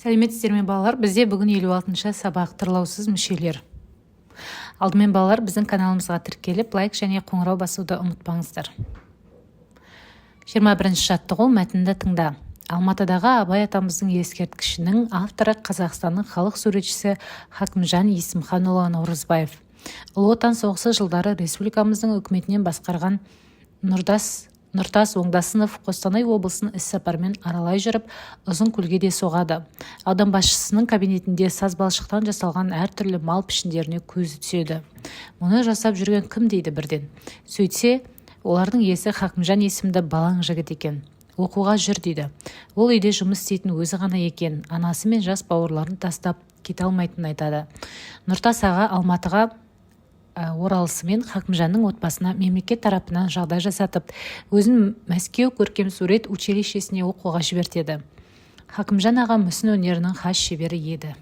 Сәлеметсіздер ме, балалар! Бізде бүгін 56-шы сабақ, тұрлаусыз мүшелер. Алдымен, балалар, біздің каналымызға тіркеліп, лайк және қоңырау басуды ұмытпаңыздар. 21-ші жаттығу. Мәтінді тыңда. Алматыдағы Абай атамыздың ескерткішінің авторы – Қазақстанның халық суретшісі Хакімжан Есімханұлы Наурызбаев. Ұлы Отан соғысы жылдары республикамыздың үкіметін басқарған Нұртас Оңдасынов Қостанай облысын іссапармен аралай жүріп, Ұзынкөлге де соғады. Аудан басшысының кабинетінде сазбалшықтан жасалған әртүрлі мал пішіндеріне көзі түседі. «Мұны жасап жүрген кім?» – дейді бірден. Сөйтсе, олардың иесі Хакімжан есімді балаң жігіт екен. «Оқуға жүр», – дейді. Ол үйде жұмыс істейтін өзі ғана екен, анасы мен жас бауырларын тастап кете алмайтынын айтады. Нұртас аға Алматыға оралысымен Хакімжанның отбасына мемлекет тарапынан жағдай жасатып, өзін Мәскеу көркемсурет училищесіне оқуға жібертеді. Хакімжан аға мүсін өнерінің хас шебері еді.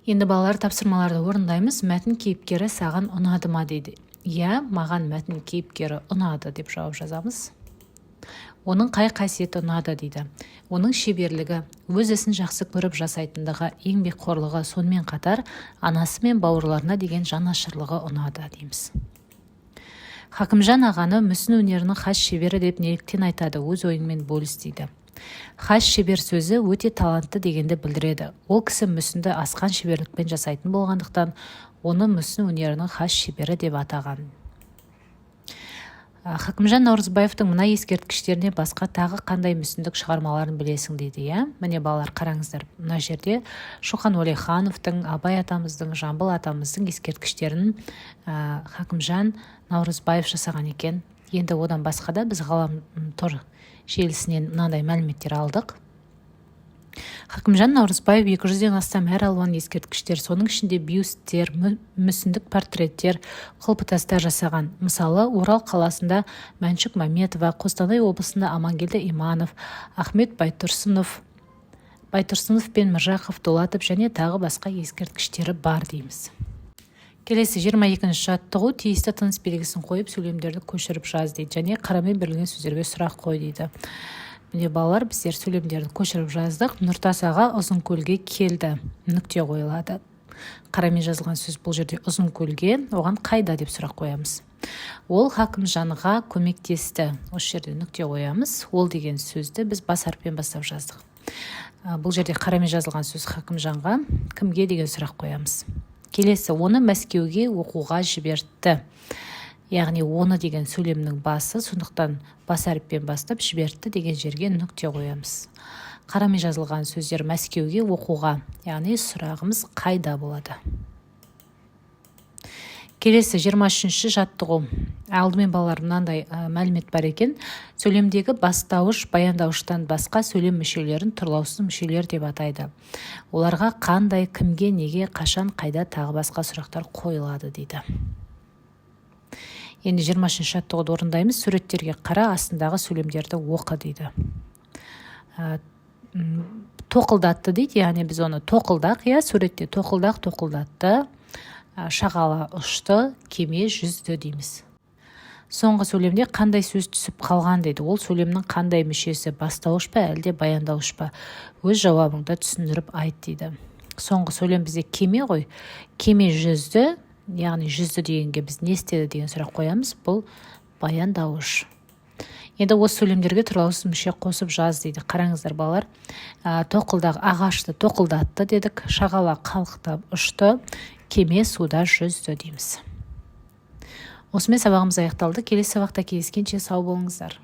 Енді, балалар, тапсырмаларды орындаймыз. Мәтін кейіпкері саған ұнады ма дейді. «Иә, маған мәтін кейіпкері ұнады», – деп жауап жазамыз. Оның қай қасиеті ұнады дейді. Оның шеберлігі, өз ісін жақсы көріп жасайтындығы, еңбекқорлығы, сонымен қатар анасы мен бауырларына деген жанашырлығы ұнады дейміз. Хакімжан ағаны мүсін өнерінің хас шебері деп неліктен айтады? Өз ойыңмен бөліс дейді. Хас шебер сөзі өте талантты дегенді білдіреді. Ол кісі мүсінді асқан шеберлікпен жасайтын болғандықтан, оны мүсін өнерінің хас шебері деп атаған. Хакімжан Наурызбаевтың мына ескерткіштеріне басқа тағы қандай мүсіндік шығармаларын білесің дейді. Иә, міне, балалар, қараңыздар, мына жерде Шоқан Уәлихановтың, Абай атамыздың, Жамбыл атамыздың ескерткіштерін Хакімжан Наурызбаев жасаған екен. Енді одан басқа да біз ғаламтор желісінен мынандай мәліметтер алдық. Хакімжан Наурызбаев 200-ден астам әр алуан ескерткіштер, соның ішінде бюсттер, мүсіндік портреттер, құлпытастар жасаған. Мысалы, Орал қаласында Мәншүк Мәметова, Қостанай облысында Амангелді Иманов, Ахмет Байтұрсынов пен Міржақып Дулатов және тағы басқа ескерткіштері бар дейміз. Келесі 22-ші жаттығу. Тиісті тыныс белгісін қойып, сөйлемдерді көшіріп жаз дейді және қарамен берілген сөздерге сұрақ қой дейді. Міне, балалар, біздер сөйлемдерді көшіріп жаздық. Нұртас аға Ұзынкөлге келді. Нүкте қойылады. Қарамен жазылған сөз бұл жерде Ұзынкөлге. Оған қайда деп сұрақ қоямыз. Ол Хакімжанға көмектесті. Осы жерде нүкте қоямыз. Ол деген сөзді біз бас әріппен бастап жаздық. Бұл жерде қарамен жазылған сөз Хакімжанға. Кімге деген сұрақ қоямыз. Келесі: оны Мәскеуге оқуға жібертті. Яғни оны деген сөйлемнің басы, сондықтан бас әріппен бастап, жібертті деген жерге нүкте қоямыз. Қарамен жазылған сөздер Мәскеуге оқуға, яғни сұрағымыз қайда болады. Келесі 23-ші жаттығу. Алдымен, балалар, мынандай мәлімет бар екен: сөйлемдегі бастауыш, баяндауыштан басқа сөйлем мүшелерін тұрлаусыз мүшелер деп атайды. Оларға қандай, кімге, неге, қашан, қайда, тағы басқа сұрақтар қойылады дейді. Енді 23-ші жаттығуды орындаймыз. Суреттерге қара, астындағы сөйлемдерді оқы дейді. Тоқылдатты дейді, яғни біз оны тоқылдақ, иә, суретте тоқылдақ тоқылдатты, шағала ұшты, кеме жүзді дейміз. Соңғы сөйлемде қандай сөз түсіп қалған дейді. Ол сөйлемнің қандай мүшесі: бастауыш па, әлде баяндауыш па? Өз жауабыңды түсіндіріп айт дейді. Соңғы сөйлем бізде кеме ғой. Кеме жүзді, яғни жүзді дегенге біз не істеді деген сұрақ қоямыз. Бұл баяндауыш. Енді осы сөйлемдерге тұрлаусыз мүше қосып жаз дейді. Қараңыздар, балалар, тоқылдақ ағашты тоқылдатты дедік, шағала қалықтап ұшты, кеме суда жүзді дейміз. Осымен сабағымыз аяқталды. Келесі сабақта кездескенше сау болыңыздар.